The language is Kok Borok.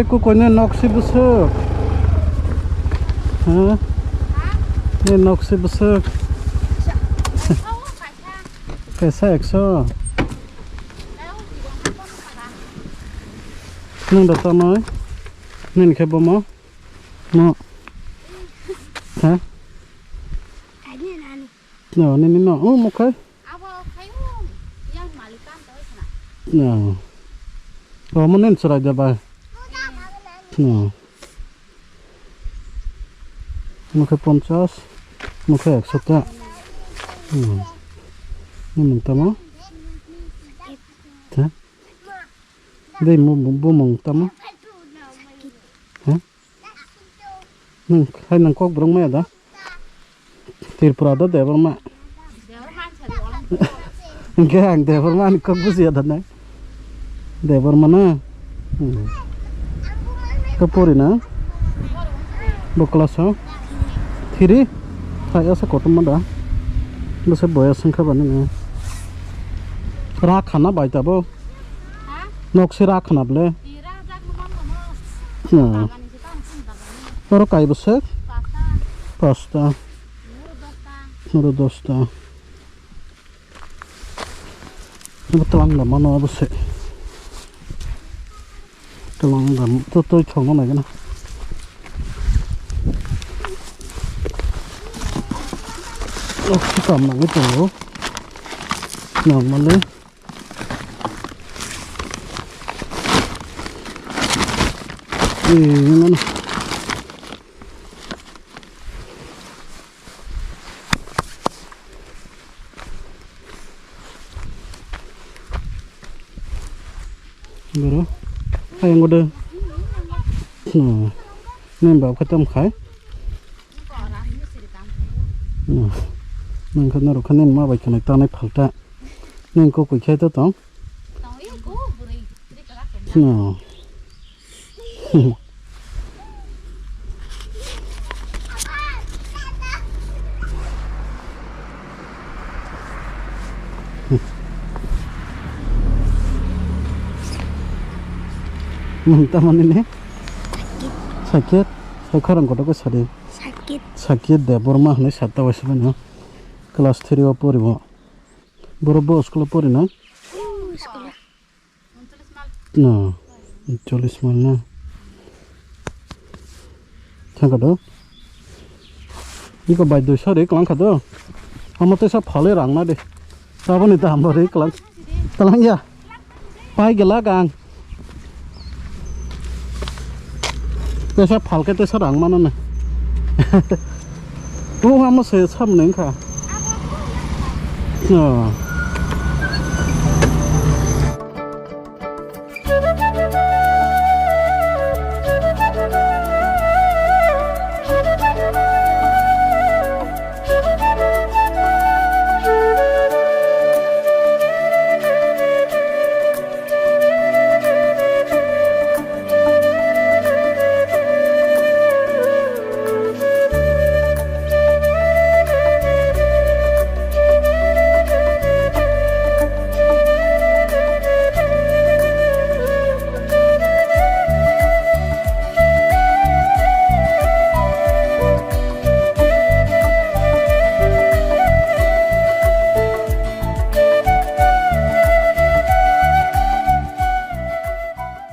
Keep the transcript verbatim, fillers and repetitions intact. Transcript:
Kukoini noksi bwswk. Ha? Ni noksi bwswk. Kaisa ekso. Nwng da tanai. Nini khe bomo. No. Ha? No, nini no. Oh, mukhai. Abo khayu yang malikan to sana. No. Oh, mo nen chwrai da bai. No. Mokhe ponchas, mokhe ekso ta. Hmm. Ni mung tamo? Ha? Dei mu, bu, bu mung tamo? Ha? Nung, hai nung kok brong maya da? Tripura da Debbarma. Hingke ang Debbarma ni kok bujiya da nai. Debbarma na? Hmm. Ka pori na? Bo class o? Three? Hai asa kotorma da? Bwsa boyas wngkha bani na? Ra khana bai tabo? Nok se ra khana ble? Hmm. Oro kai bwswk? Pasta. Oro dosta. Abo twlang da mano abo se. Twlang da to toi thong nai gana. Nok se kam nang tongo. Normally. Eh, ngono. Boro. Ayang gode. Hmm. Nini bab khe tamo khai? Hmm. Nang khe norok khe nini ma bai khwnai tanai phalta. Nini kukui khai to tong? No. Hmm, tamoni ne? Sakit. Sakit. Sai khorang kotor khe sadi. Sakit. Sakit Debbarma hwnwi satta waisa bini. Class three o poribo. Borok bo school o pori na? Oh, school o. No, chollish mal na. Thangka do. Iko bai duiso ri klang kha do. Amo tesa phale rang na de. Taboni dam bo ri klang. Talang ya. Pai gela gang. Tesa phalke tesa rang mano na. O amo se sam neng kha. No.